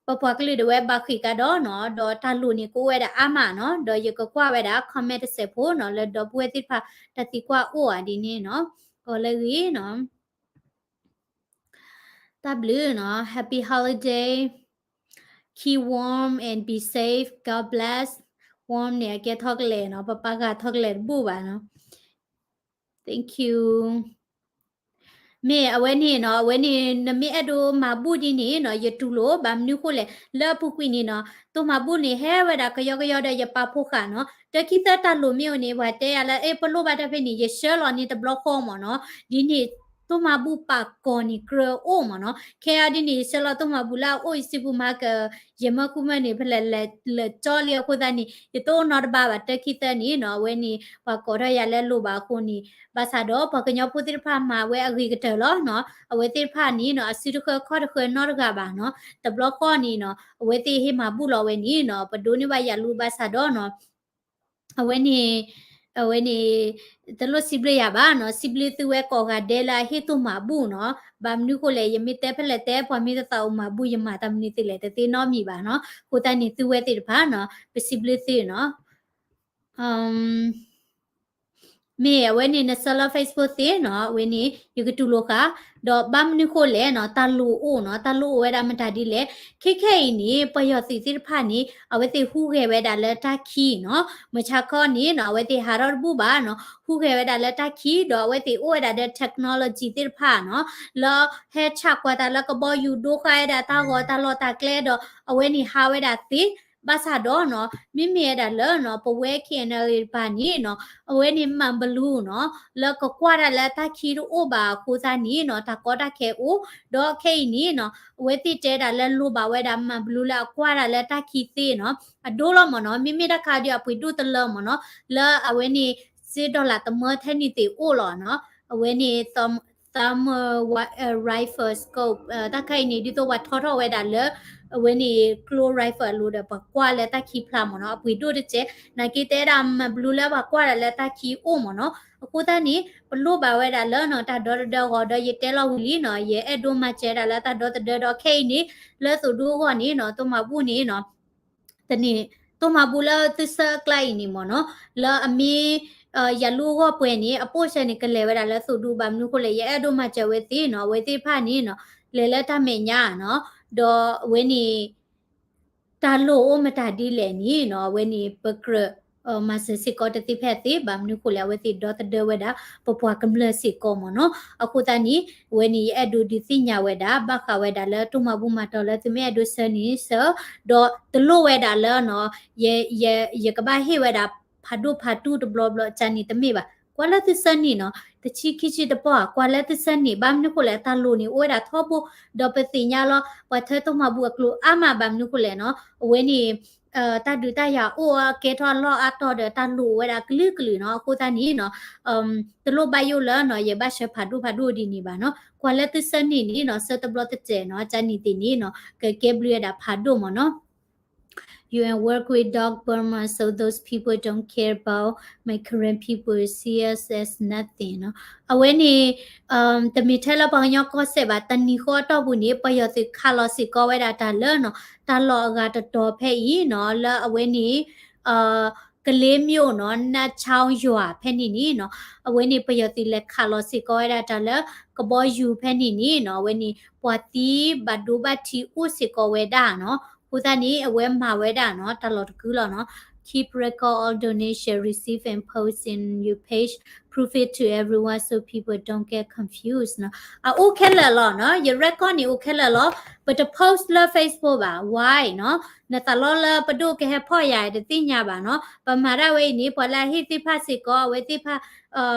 ပပှၤကလုာ်ဒၣ်ဝဲဘၣ်ဃ့ၢ်ကဒီးနီၤ ဒီးတၢ်လိၣ်န့ၣ်ကအိၣ်ဝဲဒၣ်အါမးနီၤ ဒီးယကကွၢ်ဝဲဒၣ် comment တစဲးဖိနီၤ လၢဒီပုၢ်ဝဲၢ်သ့ၣ်တဖၣ်တၢ်သံကွၢ်အိၣ်ဧါဒ်န့ၣ်နီၤ ကီးလၢဂ့ၤနီၤ တၢ်ဘျုးနီၤ Happy holiday, keep warm and be safe, God bless. Warm န့ၣ် အကဲထီၣ်ကလဲာ်နီၤ ပပာ်ဃာ်ထီၣ်ကလဲာ်တဘူၣ်ဘၣ်နီၤ Thank you. မ့ၢ်အဝဲန့ၣ်နီၤ အဝဲန့ၣ် နမ့ၢ်အဲၣ်ဒိးမၤဘူၣ်ဒ်န့ၣ်နီၤ ယတူၢ်လိာ် ဘၣ်မနုၤဃိလဲၣ် လၢအပူၤကွံာ်န့ၣ်နီၤ တိၢ်မၤဘူၣ်န့ၣ် ဟဲဝဲဒၣ်ကယီကယီဒီးယပာ်ဖှိၣ်ဃာ်နီၤ တၢ်ခံသၢတၢ်လိၣ်မ့ၢ်အိၣ်န့ၣ် ပှၤတဲယၤလၢ အဲ ပလိၣ်ဘၣ်တၢ်ဖဲန့ၣ် ယဆှၢလီၤန့ၢ်တဘျီဃီမ့ၢ်နီၤ ဒ်န့ၣ် တိၢ်မၤဘူၣ်ပာ်ကီၤန့ၣ်ကြၢးအိၣ်မ့ၢ်နီၤ ခဲအံၤဒ်န့ၣ် ယဆှၢလီၤတိၢ်မၤဘူၣ်လၢအအိၣ်ယစုပူၤမၤက ယမၢဃုမၢန့ၣ် ဖဲလဲၣ်လဲၣ်လၢာ်ကၠီလံအဃိသတးန့ၣ် ယတအိၣ်နီတဘျီဘၣ် တၢ်ခံသၢန့ၣ်နီၤ အဝဲန့ၣ် ပှၤကိးထီၣ်ယၤလၢလိၣ်ဘၣ်အဃိန့ၣ် ဘၣ်ဆၣ်ဒီးပှၤကညီဖိသ့ၣ်တဖၣ်မၤဝဲအဂ့ၤကတၢၢ်လီၤနီၤ အဝဲသ့ၣ်တဖၣ်န့ၣ်နီၤ အစုတဃၢခီၣ်တဃၢနီတဂၤဘၣ်နီၤ တဘျီဃီန့ၣ်နီၤ အဝဲသ့ၣ်ဟ့ၣ်မၤဘူၣ်လီၤဝဲန့ၣ်နီၤ ပဒိးန့ၢ်ဘၣ်ယၤလူၤဘၣ်ဆၣ်ဒီးနီၤ အဝဲန့ၣ် အဝဲန့ၣ် တလိၣ်စံးဘျုးယၤဘၣ်နီၤ စံးဘျုးသုဝဲကိးဂၤဒဲးလၢအဟ့ၣ်တိၢ်မၤဘူၣ်နီၤ ဘၣ်မနုၤဃိလဲၣ် ယမ့ၢ်တဲဖဲလဲၣ်တဲ ပှၤမ့ၢ်တသးအိၣ်မၤဘူၣ် ယမၤတၢ်မနုၤသ့လဲၣ် တသ့နီတမံၤဘၣ်နီၤ အဃိသတးန့ၣ် သုဝဲသ့ၣ်တဖၣ်နီၤ ပစံးဘျုးသုနီၤ မ့ၢ်အဝဲန့ၣ် နဆှၢလီၤ Facebook သ့နီၤ အဝဲန့ၣ် ယကတူၢ်လိာ်ဃာ် ဒီးဘၣ်မနုၤဃိလဲၣ်နီၤ တၢ်လိၣ်အိၣ်နီၤ တၢ်လိၣ်အိၣ်ဝဲဒၣ်မတၤဒ်လဲၣ် ခဲခဲအံၤန့ၣ် ပယီၤသုးသ့ၣ်တဖၣ်န့ၣ် အဝဲသ့ၣ်ဟူးဂဲၤဝဲဒၣ်လၢတၢ်ခံးနီၤ မုၢ်ဆါခီန့ၣ်နီၤ အဝဲသ့ၣ်ဟးထီၣ်တဘူၣ်ဘၣ်နီၤ ဟူးဂဲၤဝဲဒၣ်လၢတၢ်ခံး ဒီးအဝဲသ့ၣ်အိၣ်ဝဲဒၣ်ဒီး technology သ့ၣ်တဖၣ်နီၤ လၢဟဲဆှးကွၢ်တၢ်လၢကဘီယူၤ ဒိဃါဝဲဒၣ်တၢ်ဂီၤတၢ်လီၢ်တၢ်ကျဲဒီး အဝဲန့ၣ်ဟးဝဲဒၣ်သ့ ဘၣ်ဆၣ်ဒီးနီၤ မ့မ့ၢ်ဝဲဒၣ်လၢနီၤ ပဝဲ KNLA တပၤန့ၣ်နီၤ အဝဲန့ၣ် မၢ်ဘလူးနီၤ လၢကကွၢ်တၢ်လၢတၢ်ခံးတအိၣ်ဘၣ်အဃိသတးန့ၣ်နီၤ တၢ်ကီတၢ်ခဲအိၣ် ဒီးခဲအံၤန့ၣ်နီၤ အဝဲသ့ၣ်တဲဒၣ်လၢလိၣ်ဘၣ်ဝဲဒၣ် မၢ်ဘလူး လၢအကွၢ်တၢ်လၢတၢ်ခံးသ့နီၤ အဒိလီၤမ့ၢ်နီၤ မ့မ့ၢ်တၢ်ခါဒီးအပှ့ၤဒိၣ်တလၢမ့ၢ်နီၤ လၢအဝဲန့ၣ် စ့ဒီလၣ်တမၢထဲန့ၣ်သ့ၣ်အိၣ်လီၤနီၤ အဝဲန့ၣ် thermal rifle scope တၢ်ခါအံၤန့ၣ် ဒ်သိးပှၤထီထီၣ်ဝဲဒၣ်လၢ အဝဲန့ၣ် ကျိ rifle အလိၤဒီး ပှၤကွၢ်လၢတၢ်ခံးဖျါမ့ၢ်နီၤ အပှ့ၤဒိၣ်တစဲး နာ်က့တဲဒၣ် မၢ်ဘလူး လၢပှၤကွၢ်ဒၣ်လၢတၢ်ခံးအိၣ်မ့ၢ်နီၤ အဃိသတးန့ၣ် ပလိၣ်ဘၣ်ဝဲဒၣ်လၢနီၤ တၢ်ဒီသဒၢအဂီၢ် ဒီးယတဲလီၤဝံၤလံနီၤ ယအဲၣ်ဒိးမၤစၢၤဒၣ်လၢတၢ်ဒီသဒၢဒီး ခဲအံၤန့ၣ် လၢသိၣ်ဒူအဂီၢ်န့ၣ်နီၤ တိၢ်မၤဘူၣ်န့ၣ်နီၤ တန့ၣ် တိၢ်မၤဘူၣ်လၢသုဆၢအကျါအံၤန့ၣ်မ့ၢ်နီၤ လၢအမ့ၢ် ယၤလူၤအဂီၢ်ပှဲၤန့ၣ် အပိၢ်ဆၢန့ၣ် ကလဲၤဝဲဒၣ်လၢသိၣ်ဒူ ဘၣ်မနုၤဃိလဲၣ် ယအဲၣ်ဒိးမၤစၢၤဝဲသ့ၣ်နီၤ အဝဲသ့ၣ်တဖၣ်န့ၣ်နီၤ လဲၤလၢတၢ်မဲာ်ညါနီၤ ဒီးအဝဲန့ၣ် တၢ်လိၣ်အိၣ်မတၤဒ်လဲၣ်န့ၣ်နီၤ အဝဲန့ၣ် ပကြၢး မၤစၢၤစ့ၢ်ကီးတသ့ဖဲအသ့ ဘၣ်မနုၤဃိလဲၣ် အဝဲသ့ၣ်ဒီသဒၢဝဲဒၣ် ပပှၤကမျၢၢ်စ့ၢ်ကီးမ့ၢ်နီၤ အဃိသတးန့ၣ် အဝဲန့ၣ် ယအဲၣ်ဒိးဒုးသ့ၣ်ညါဝဲဒၣ် ဘၣ်ဃးဝဲဒၣ်လၢ တိၢ်မၤဘူၣ်မၤတီၤလၢသုမ့ၢ်အဲၣ်ဒိးဆှၢန့ၣ်ဆှၢ ဒီးတလိၣ်ဝဲဒၣ်လၢနီၤ ယ ယ ယကဘၣ်ဟ့ၣ်ဝဲဒၣ် ဖးဒိၣ်ဖးတူၢ်တဘျီဘျီ ကန့ၣ်တမ့ၢ်ဘၣ် ကွၢ်လၢသုဆှၢန့ၣ်နီၤ တဆံခံဆံတပီၢ် ကွၢ်လၢသုဆှၢန့ၣ် ဘၣ်မနုၤဃိလဲၣ် တၢ်လိၣ်န့ၣ် အိၣ်ဝဲဒၣ်ထီဘိ ဒီးပသ့ၣ်ညါလီၤ ပှၤထၢတိၢ်မၤဘူၣ်အကျိၤအါမး ဘၣ်မနုၤဃိလဲၣ်နီၤ အဝဲန့ၣ် တၢ်ဒုးတၢ်ယၤအိၣ်အီၤ ကဲထီၣ်အလီၢ်အါတီၤဒီး တၢ်လိၣ်အိၣ်ဝဲဒၣ်ကလုာ်ကလုာ်နီၤ အဃိသတးန့ၣ်နီၤ တလိၣ်ဘၣ်ယိၣ်လၢနီၤ ယဘၣ်ဆှၢဖးဒိၣ်ဖးဒိၣ်ဒ်န့ၣ်ဘၣ်နီၤ ကွၢ်လၢသုဆှၢန့ၣ်န့ၣ်နီၤ ဆှၢတဘျီတစဲးနီၤ ကန့ၣ်သ့ၣ်န့ၣ်နီၤ ကကဲဘျုးဝဲဒၣ်ဖးဒိၣ်မ့ၢ်နီၤ you and work with dog Burma, so those people don't care about my Karen people, see us as nothing နီၤ. အဝဲန့ၣ် တမ့ၢ်ထဲလၢပှၤကညီကီၢ်စဲၣ်ဘၣ်, တနံၤဃီအတီၢ်ပူၤန့ၣ် ပယီၤသုးခးလီၤစ့ၢ်ကီးဝဲဒၣ်တၢ်လၢနီၤ, တၢ်လီၢ်အဂၤတတီၤဖဲအံၤနီၤ, လၢအဝဲန့ၣ် ကလေးမြို့နီၤ, နါချောင်းရွာဖဲန့ၣ်န့ၣ်နီၤ, အဝဲန့ၣ်ပယီၤသုးလဲၤခးလီၤစ့ၢ်ကီးဝဲဒၣ်တၢ်လၢ ကဘီယူၤဖဲန့ၣ်န့ၣ်နီၤ, အဝဲန့ၣ် ပှၤသံဘၣ်ဒိဘၣ်ထံးအိၣ်စ့ၢ်ကီးဝဲဒၣ်နီၤ, အဃိသတးန့ၣ် အဝဲမၤဝဲဒၣ်နီၤ, တၢ်လီၢ်တကုလီၤနီၤ, keep record all donation receive and post in your page, prove it to everyone so people don't get confused နီၤ, အအိၣ်ခဲလၢာ်လီၤနီၤ, ယ record န့ၣ်အိၣ်ခဲလၢာ်လီၤ, ပတ post လၢ Facebook ဘၣ်, why နီၤ, နသးလီလၢပဒိၣ်ကဟဲဖီၣ်ယၤတသ့ၣ်ညါဘၣ်နီၤ, ပမၤဒၣ်ဝဲအံၤန့ၣ် ပှၤလၢအဟ့ၣ်သ့ၣ်တဖၣ်စ့ၢ်ကီး အဝဲသ့ၣ်တဖၣ်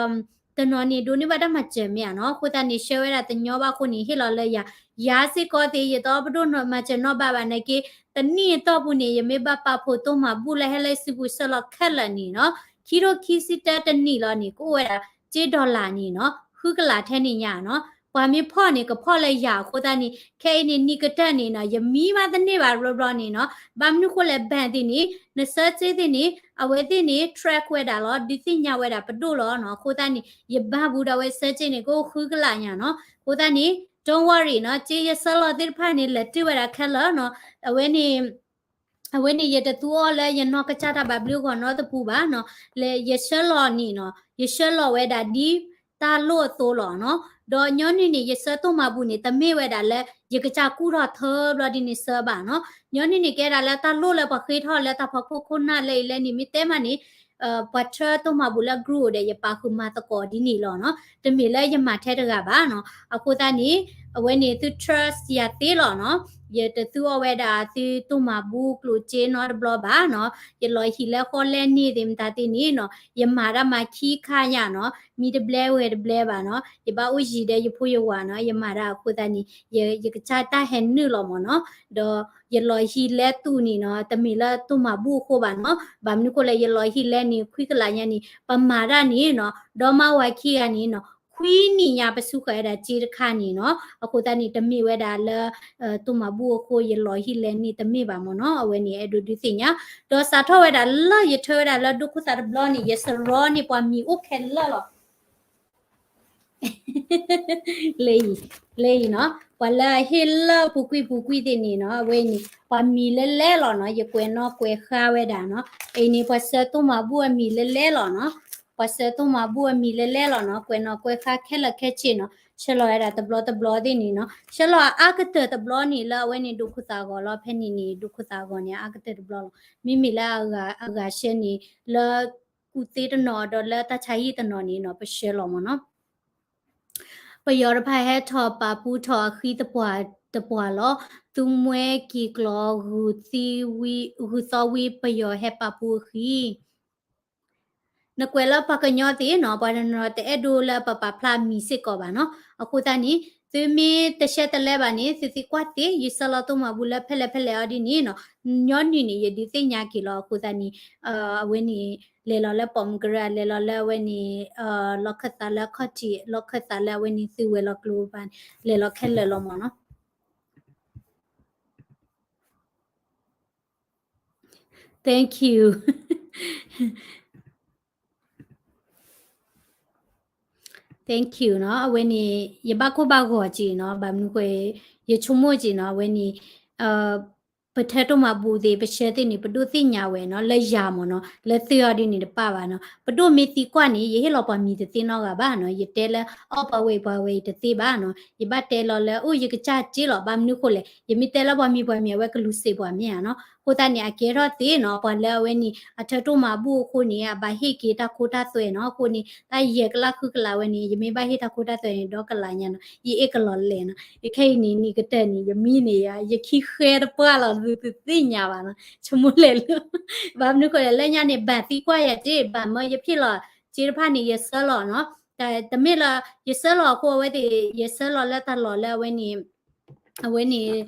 တနီၤန့ၣ် ဒိးန့ၢ်ဘၣ်တၢ်မၤစၢၤမ့ၢ်ဧါနီၤ, အဃိသတးန့ၣ် ဆှၢဝဲဒၣ်တညီဘၣ်အဃိန့ၣ် ဟ့ၣ်လီၤလၢယၤ, ယၤစ့ၢ်ကီးသ့ၣ် ယတအီၣ်ပဒိၣ်မၤစၢၤနီတဘျီဘၣ်နာ်က့, တနံၣ်အတီၢ်ပူၤန့ၣ် ယမ့ၢ်ဘၣ်ပာ်ဖှိၣ်တိၢ်မၤဘူၣ်လၢဟဲလၢစုပူၤဆှၢလီၤခဲလၢာ်န့ၣ်နီၤ, ခံထိခံဆံတၢတနံၣ်လီၤန့ၣ် ကအိၣ်ဝဲဒၣ် ကၠ့ dollar န့ၣ်နီၤ, ဃုကလးထဲန့ၣ်ညါနီၤ, ပှၤမ့ၢ်ဖီၣ်န့ၣ် ကဖီၣ်လၢယၤအဃိသတးန့ၣ် ခဲအံၤန့ၣ် နံၣ်ကတၢၢ်န့ၣ်နီၤ ယမံဘၣ်တန့ၢ်ဘၣ်ဘျီဘျီန့ၣ်နီၤ, ဘၣ်မနုၤဃိလဲၣ် bank သ့ၣ်န့ၣ် နဆၢစ့သ့ၣ်န့ၣ် အဝဲသ့ၣ်န့ၣ် track ဝဲဒၣ်လီၤ, ဒုးသ့ၣ်ညါဝဲဒၣ်ပဒိၣ်လီၤနီၤ, အဃိသတးန့ၣ် ယဘၣ်ဘူးဒီးဝဲဆၢစ့န့ၣ် ကအိၣ်ဃုကလးညါနီၤ, အဃိသတးန့ၣ် don't worry နီၤ, ကၠ့ယဆှၢလီၤသ့ၣ်တဖၣ်န့ၣ် လဲၤတုၤဝဲဒၣ်ခဲလၢာ်နီၤ, အဝဲန့ၣ် အဝဲန့ၣ် ယတသူအီၤလၢယနီၢ်ကစၢ်တၢ်ဘၣ်ဘျုးဂီၢ်နီတပူၤဘၣ်နီၤ, လၢယဆှၢလီၤန့ၣ်နီၤ ယဆှၢလီၤဝဲဒၣ်ဒ်တၢ်လိၣ်အသိးလီၤနီၤ, ဒီးညီနုၢ်န့ၣ် ယဆှၢတိၢ်မၤဘူၣ်န့ၣ် တမ့ၢ်ဝဲဒၣ်လၢ ယကစၢ်ကူၣ်ထီၣ်ထၢဘျီဒ်န့ၣ်ဆှၢဘၣ်နီၤ, ညီနုၢ်န့ၣ် ကဲဒၣ်လၢတၢ်လိၣ်လၢပှၤဃ့ထီၣ်လၢတၢ်ဖီခိၣ်ခိၣ်နၢ်လၢအံၤလၢန့ၣ် မ့ၢ်တဲမးန့ၣ် ပှၤထၢတိၢ်မၤဘူၣ်လၢ group ဒီး ယပာ်ဃုာ်မၤသကိးဒ်န့ၣ်လီၤနီၤ, တမ့ၢ်လၢယမၤထဲတဂၤဘၣ်နီၤ, အဃိသတးန့ၣ် အဝဲန့ၣ်သု trust ယၤသ့လီၤနီၤ, ယတသူအီၤဝဲဒၣ်သုတိၢ်မၤဘူၣ်ကျိၣ်စ့နီတဘျီဘၣ်နီၤ, ယလီၤဟံၣ်လၢဃီလဲၢ်န့ၢ်သ့ၣ်မတၤသ့ၣ်န့ၣ်နီၤ, ယမၤတၢ်မၤခံခါညါနီၤ, မံတဘျဲဝဲတဘျဲဘၣ်နီၤ, ယဘၣ်အိၣ်ယံၤဒီးယဖိယဝၤနီၤ, ယမၤတၢ်အဃိသတးန့ၣ် ယကစၢ်တၢ်ဟဲနုာ်လီၤမ့ၢ်နီၤ, ဒီးယလီၤဟံၣ်လဲၢ်သူၣ်န့ၣ်နီၤ, တမ့ၢ်လၢတိၢ်မၤဘူၣ်အဃိဘၣ်နီၤ, ဘၣ်မနုၤဃိလဲၣ် ယလီၤဟံၣ်လဲၢ်န့ၣ် ခွံကလးညါန့ၣ် ပမၤတၢ်န့ၣ်နီၤ, ဒီမါဝၤခံဂၤန့ၣ်နီၤ, ခွံနံၣ်ညါပစူးဃာ်ဝဲဒၣ်စ့တခါန့ၣ်နီၤ, အဃိသတးန့ၣ် တမ့ၢ်ဝဲဒၣ်လၢ တိၢ်မၤဘူၣ်အဃိ ယလီၤဟံၣ်လဲၢ်န့ၣ် တမ့ၢ်ဘၣ်မ့ၢ်နီၤ, အဝဲန့ၣ်အဲၣ်ဒိးဒုးသ့ၣ်ညါ, ဒီးစးထီၣ်ဝဲဒၣ်လၢယထၢဝဲဒၣ်လၢဒိခိၣ်သးတဘျီန့ၣ် ယစရီန့ၣ် ပှၤမံၤအိၣ်ခဲလၢာ်လီၤ. လၢအံၤ, လၢအံၤနီၤ, ပှၤလၢအဟ့ၣ်လၢပူၤကွံာ်ပူၤကွံာ်သ့ၣ်န့ၣ်နီၤ, အဝဲန့ၣ် ပှၤမံၤလဲၢ်လဲၢ်လီၤနီၤ, ယကွဲးနီၣ်ကွဲးဃါဝဲဒၣ်နီၤ, အံၤန့ၣ် ပှၤဆှၢတိၢ်မၤဘူၣ်အမံၤလဲၢ်လဲၢ်လီၤနီၤ, ပှၤဆှၢတိၢ်မၤဘူၣ်အမံၤလဲၢ်လဲၢ်လီၤနီၤ, ကွဲးနီၣ်ကွဲးဃါခဲလၢာ်ခဲဆ့နီၤ, ဆှၢလီၤဝဲဒၣ်တဘျီတဘျီသ့ၣ်န့ၣ်နီၤ, ဆှၢလီၤအအါကတၢၢ်တဘျီန့ၣ် လၢအဝဲန့ၣ်ဒိခိၣ်သးဂီၤလီၤ, ဖဲန့ၣ်န့ၣ် ဒိခိၣ်သးဂီၤန့ၣ် အအါကတၢၢ်တဘျီလီၤ, မ့မ့ၢ်လၢအဂၤဆှၢန့ၣ် လၢကူၣ်သ့တနီၤဒီးလၢတၢ်ဆါဟံၣ်တနီၤန့ၣ်နီၤ ပဆှၢလီၤမ့ၢ်နီၤ. ပယီၤတဖၣ်ဟဲထီၣ်ပာ်ပူထီၣ်အဃံတပှၢ်တပှၢ်လီၤ. သုမှဲက့ၤကျီ ဂုၢ်သီဝံၤပယီၤဟဲပာ်ပူအဃံ နကွဲးလၢပှၤကညီသ့ၣ်နီၤ, ပှၤတနီၤတအဲၣ်ဒိးလၢပပာ်ဖျါမံၤစ့ၢ်ကီးဘၣ်နီၤ. အဃိသတးန့ၣ် သုမ့ၢ်တရှဲတလဲဘၣ်န့ၣ် သုသံကွၢ်သ့ ယဆှၢလီၤတိၢ်မၤဘူၣ်လၢဖဲလဲၣ်ဖဲလဲၣ်အီၤဒ်န့ၣ်နီၤ. ညီနုၢ်န့ၣ် ယဒုးသ့ၣ်ညါက့ၤလီၤ. အဃိသတးန့ၣ် အဝဲန့ၣ် လဲၤလီၤလၢပိာ်မုၣ်ကရၢ, လဲၤလီၤလၢအဝဲန့ၣ် လီၢ်ခၢၣ်သးလၢအခီၣ်ထံး, လီၢ်ခၢၣ်သးလၢအဝဲန့ၣ်သုးဝဲၤလီၢ်ကျိၤဘၣ်, လဲၤလီၤခဲလၢာ်လီၤမ့ၢ်နီၤ. Thank you. Thank you နီၤ. အဝဲန့ၣ် ယဘၣ်ကိၢ်ဘၣ်ဂီၤက့ၤနီၤ, ဘၣ်မနုၤဃိ ယဆိကမိၣ်က့ၤနီၤ, အဝဲန့ၣ် ပထၢတိၢ်မၤဘူၣ်သ့ၣ် ပဆှၢသ့ၣ်န့ၣ် ပဒိၣ်သ့ၣ်ညါဝဲနီၤ, လၢယၤမ့ၢ်နီၤ, လၢသုအီၤဒ်န့ၣ်တပၣ်ဘၣ်နီၤ. ပဒိၣ်မ့ၢ်သံကွၢ်န့ၣ် ယဟ့ၣ်လီၤပှၤမံၤတသ့နီတဂၤဘၣ်နီၤ. ယတဲလၢ အီၣ်ပှၤဝဲအံၤပှၤဝဲအံၤတသ့ဘၣ်နီၤ. ယဘၣ်တဲလီၤလၢ အိၣ်ယကစၢ်စ့လီၤ, ဘၣ်မနုၤဃိလဲၣ်, ယမ့ၢ်တဲလၢပှၤမံၤပှၤမံၤ အဝဲကလူၤစ့ၢ်ပှၤမ့ၢ်ဧါနီၤ. အဃိသတးန့ၣ် အကဲထီၣ်သ့နီၤ, ပှၤလၢအဝဲန့ၣ် အထၢတိၢ်မၤဘူၣ်အဃိန့ၣ် အဘၣ်ဟ့ၣ်က့ၤတၢ်ခိတၢ်သွဲနီၤ. အဃိန့ၣ် တၢ်ယဲၢ်ကလးဃုကလးဝဲန့ၣ် ယမ့ၢ်ဘၣ်ဟ့ၣ်တၢ်ခိတၢ်သွဲန့ၣ် ဒီကလးညါနီၤ, ယအ့ၣ်ကလီၤလဲၣ်နီၤ. ယခဲအံၤန့ၣ် နံၣ်ကတၢၢ်န့ၣ် ယမံန့ၣ် ယခံဃဲတပှၢ်လီၤ သုတသ့ၣ်ညါဘၣ်နီၤ, ဆိကမိၣ်လဲၣ်လၢ ဘၣ်မနုၤဃိလဲၣ် လၢညါန့ၣ် ဘၣ်သံကွၢ်ယၤတ့ၢ်, ဘၣ်မၢယဖ့ၣ်လီၤ စ့တဖၣ်န့ၣ် ယဆှၢလီၤနီၤ. တမ့ၢ်လၢ ယဆှၢလီၤအဃိအဝဲသ့ၣ် ယဆှၢလီၤလၢတၢ်လီၢ်လၢအဝဲန့ၣ် အဝဲန့ၣ်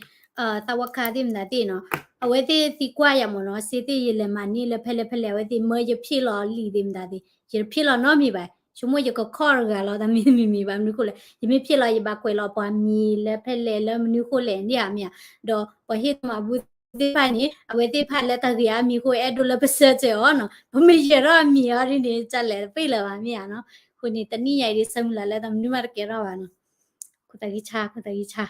သးဝီခါသ့ၣ်မတၤသ့ၣ်နီၤ, အဝဲသ့ၣ်သံကွၢ်ယၤမ့ၢ်နီၤ, စ့သ့ၣ်ယလဲၤမၤန့ၢ်လၢဖဲလဲၣ်ဖဲလဲၣ် အဝဲသ့ၣ်မၢယဖ့ၣ်လီၤလံာ်သ့ၣ်မတၤသ့ၣ်, ယတဖ့ၣ်လီၤနီတမံၤဘၣ်. ဆိကမိၣ်ယကခီၣ်တဂၤလီၤ တၢ်မ့ၢ်တမံၤမံၤ ဘၣ်မနုၤဃိလဲၣ်, ယမ့ၢ်ဖ့ၣ်လီၤ ယဘၣ်ကွဲးလီၤပှၤမံၤလၢဖဲလဲၣ်လၢမနုၤဃိလဲၣ် ဒ်အမ့ၢ်ဧါ, ဒီးပှၤဟ့ၣ်မၤဘူၣ် သ့ၣ်တဖၣ်န့ၣ် အဝဲသ့ၣ်တဖၣ်လၢတၢ်ဂ့ၢ်အါမံၤအဃိ အဲၣ်ဒိးလၢပ search အီၤနီၤ, ပမ့ၢ်ယဲၤထီၣ်အမံၤအီၤဒ်န့ၣ် ကလဲၤတပ့ၢ်လၢၤဘၣ်မ့ၢ်ဧါနီၤ. အဃိန့ၣ် တနံၣ်ညါအံၤဒ်ဆၢမုၢ်လၢ်လၢတၢ်မနုၤမးတကဲထီၣ်ဘၣ်နီၤ. ခိၣ်သၣ်ဂံၢ်ဆါ ခိၣ်သၣ်ဂံၢ်ဆါ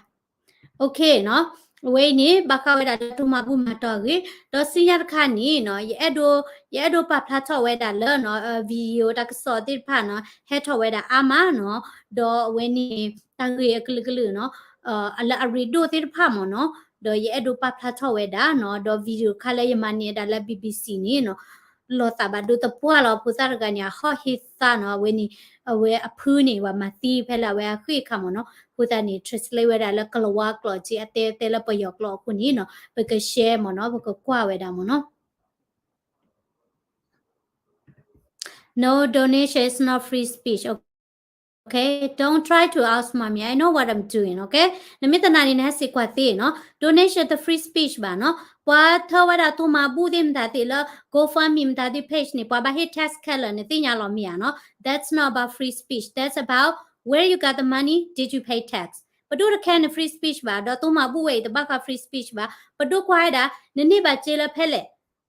OK နီၤ. အဝဲအံၤန့ၣ် ဘၣ်ဃးဝဲဒၣ်လၢတိၢ်မၤဘူၣ်မၤတီၢ်အဂ့ၢ်, ဒီးဆူညါတခါန့ၣ်နီၤ ယအဲၣ်ဒိး ယအဲၣ်ဒိးပာ်ဖျါထီၣ်ဝဲဒၣ်လၢနီၤ video တၢ်ကစီၣ်သ့ၣ်တဖၣ်နီၤ ဟဲထီၣ်ဝဲဒၣ်အါမးနီၤ, ဒီးအဝဲန့ၣ် တၢ်ဂ့ၢ်အကလုာ်ကလုာ်နီၤ လၢအရ့ဒိၣ်သ့ၣ်တဖၣ်မ့ၢ်နီၤ, ဒီးယအဲၣ်ဒိးပာ်ဖျါထီၣ်ဝဲဒၣ်နီၤ, ဒီး video တခါလၢယမၤန့ၢ်ဝဲဒၣ်လၢ BBC န့ၣ်နီၤ လီၤသးဘၣ်ဒိသပှၢ်လီၤ. ဖိသၣ်တဂၤန့ၣ် အဟီၣ်ဟ့သးနီၤ, အဝဲန့ၣ် အဝဲအဖုန့ၣ် ပှၤမၤသံဖဲလၢအဝဲအဃ့ၢ်အခါမ့ၢ်နီၤ, အဃိသတးန့ၣ် translate ဝဲဒၣ်လၢကလၤဝါကျိာ်က့ အတဲတဲလၢပယီၤကျိာ်အဃိန့ၣ်နီၤ ပက share မ့ၢ်နီၤ, ပကကွၢ်ဝဲဒၣ်မ့ၢ်နီၤ. No, donation is not free speech. Okay, don't try to outsmart me. I know what I'm doing, okay? နမ့ၢ်တနာ်န့ၣ် နဟဲစံးကွၢ်သ့နီၤ. Donation တ free speech ဘၣ်နီၤ. ပှၤထၢဝဲဒၣ်တိၢ်မၤဘူၣ်သ့ၣ်မတၤသ့ၣ်လၢ GoFundMe မတၤသ့ၣ် page န့ၣ် ပှၤဘၣ်ဟ့ၣ် tax ခဲလၢာ် နသ့ၣ်ညါလီၤမ့ၢ်ဧါနီၤ. That's not about free speech. That's about where you got the money, did you pay tax? ပဒိၣ်တ care န free speech ဘၣ်, ဒီးတိၢ်မၤဘူၣ်ဝဲအံၤ တဘၣ်ဃး free speech ဘၣ်. ပဒိၣ်ကွၢ်ဝဲဒၣ် နန့ၢ်ဘၣ်စ့လၢဖဲလဲၣ်,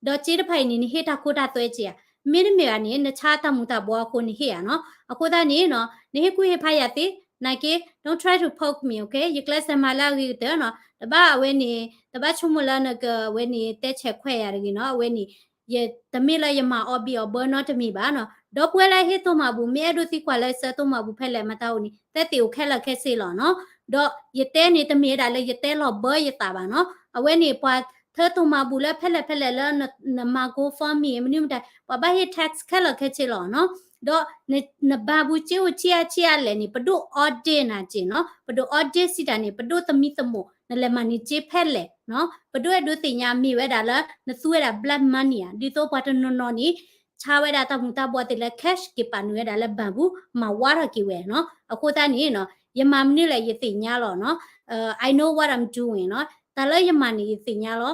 ဒီးစ့တဖၣ်အံၤန့ၣ် နဟ့ၣ်တၢ်ခိတၢ်သွဲစ့ဧါ. မ့တမ့ၢ်ဘၣ်န့ၣ် နဆါတၢ်မူၤတၢ်ဘှီအဃိနဟ့ၣ်ဧါနီၤ. အဃိသတးန့ၣ်နီၤ နဟ့ၣ်ကူၣ်ဟ့ၣ်ဖးယၤသ့, နာ်က့ don't try to poke me, okay? ယကျဲးစၢးမၤလၢအဂ့ၤကတၢၢ်နီၤ. တဘၣ်အဝဲန့ၣ် တဘၣ်ဆိကမိၣ်လၢနကဝဲန့ၣ် တဲဆဲးခွဲးယၤတဂ့ၤနီၤ. အဝဲန့ၣ် တမ့ၢ်လၢယမၤအီဘံၣ်အီဘၢနီတမံၤဘၣ်နီၤ. ဒီပုၢ်ဝဲၢ်လၢဟ့ၣ်တိၢ်မၤဘူၣ် မ့ၢ်အဲၣ်ဒိးသံကွၢ်လၢဆၢတိၢ်မၤဘူၣ်ဖဲလဲၣ်မတၤအိၣ်န့ၣ် သဲသ့ၣ်အိၣ်ခဲလၢာ်ခဲဆ့လီၤနီၤ. ဒီးယတဲန့ၣ် တမ့ၢ်ဝဲဒၣ်လၢယတဲလီၤဘၢယသးဘၣ်နီၤ. အဝဲန့ၣ် ပှၤထၢတိၢ်မၤဘူၣ်လၢဖဲလဲၣ်ဖဲလဲၣ်လၢနမၤ GoFundMe မနုၤမတၤ ပှၤဘၣ်ဟ့ၣ် tax ခဲလၢာ်ခဲဆ့လီၤနီၤ. ဒီးနမၤဘူၣ်စ့အိၣ်ဆံးအါဆံးအါလဲၣ်န့ၣ် ပဒိၣ် audit နၤစ့နီၤ. ပဒိၣ် audit စံးတၢ်န့ၣ် ပဒိၣ်သမံသမိး နလဲၤမၤန့ၢ်စ့ဖဲလဲၣ်နီၤ. ပဒိၣ်အဲၣ်ဒိးသ့ၣ်ညါမ့ၢ်ဝဲဒၣ်လၢ နသူဝဲဒၣ် black money ဧါ. ဒ်သိးပှၤတနီၤနီၤန့ၣ် ဆါဝဲဒၣ်တၢ်မူၤတၢ်ဘှီးသ့ၣ်လၢ cash က့ၤပာ်နုာ်ဝဲဒၣ်လၢ ဘဏ်ပူၤ မၤဝါထီၣ်က့ၤဝဲနီၤ. အဃိသတးန့ၣ်နီၤ ယမၤမနုၤလဲၣ်ယသ့ၣ်ညါလီၤနီၤ. I know what I'm doing နီၤ. တၢ်လၢယမၤန့ၣ်ယသ့ၣ်ညါလီ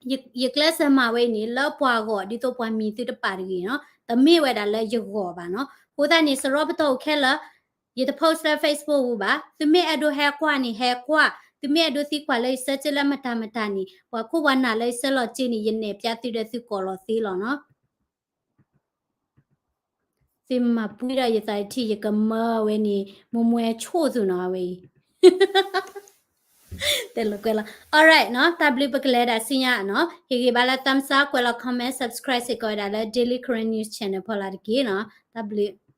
ၤ. ယကျဲးစၢးမၤဝဲအံၤန့ၣ် လၢပှၤဂီၢ် ဒ်သိးပှၤမံၤသုတပာ်တဂ့ၤနီၤ. တမ့ၢ်ဝဲဒၣ်လၢယဂီၢ်ဘၣ်နီၤ. အဃိသတးန့ၣ် စရီပတီၢ်အိၣ်ခဲလၢာ် ယတ post လၢ Facebook ပူၤဘၣ်. သုမ့ၢ်အဲၣ်ဒိးဟဲကွၢ်န့ၣ် ဟဲကွၢ်, သုမ့ၢ်အဲၣ်ဒိးသံကွၢ်လၢယ search လၢမတၤမတၤန့ၣ် ပှၤခိၣ်ပှၤနၢ်လၢယဆှၢလီၤစ့န့ၣ် ယနဲၣ်ဖျါသုဒီးသုကိးလီၤသ့လီၤနီၤ. သုမၤပှံၢ်ဒီးယသးထံၣ် ယကမၢဝဲန့ၣ် မ့ၢ်မ့ၢ်ဆိၣ်သုနီၤ အဝဲအံၤ တဲလီၤကွဲလီၤ. Alright နီၤ, တၢ်ဘျုး ပကလဲၤဒၣ်ဆူညါနီၤ. ဟ့ၣ်ဂံၢ်ဘါလၢ thumbs up, ကွဲးလီၤ comment, subscribe စ့ၢ်ကီးဝဲဒၣ်လၢ Daily Karen News Channel ဖီလာ်တက့ၢ်နီၤ. တၢ်ဘျုး.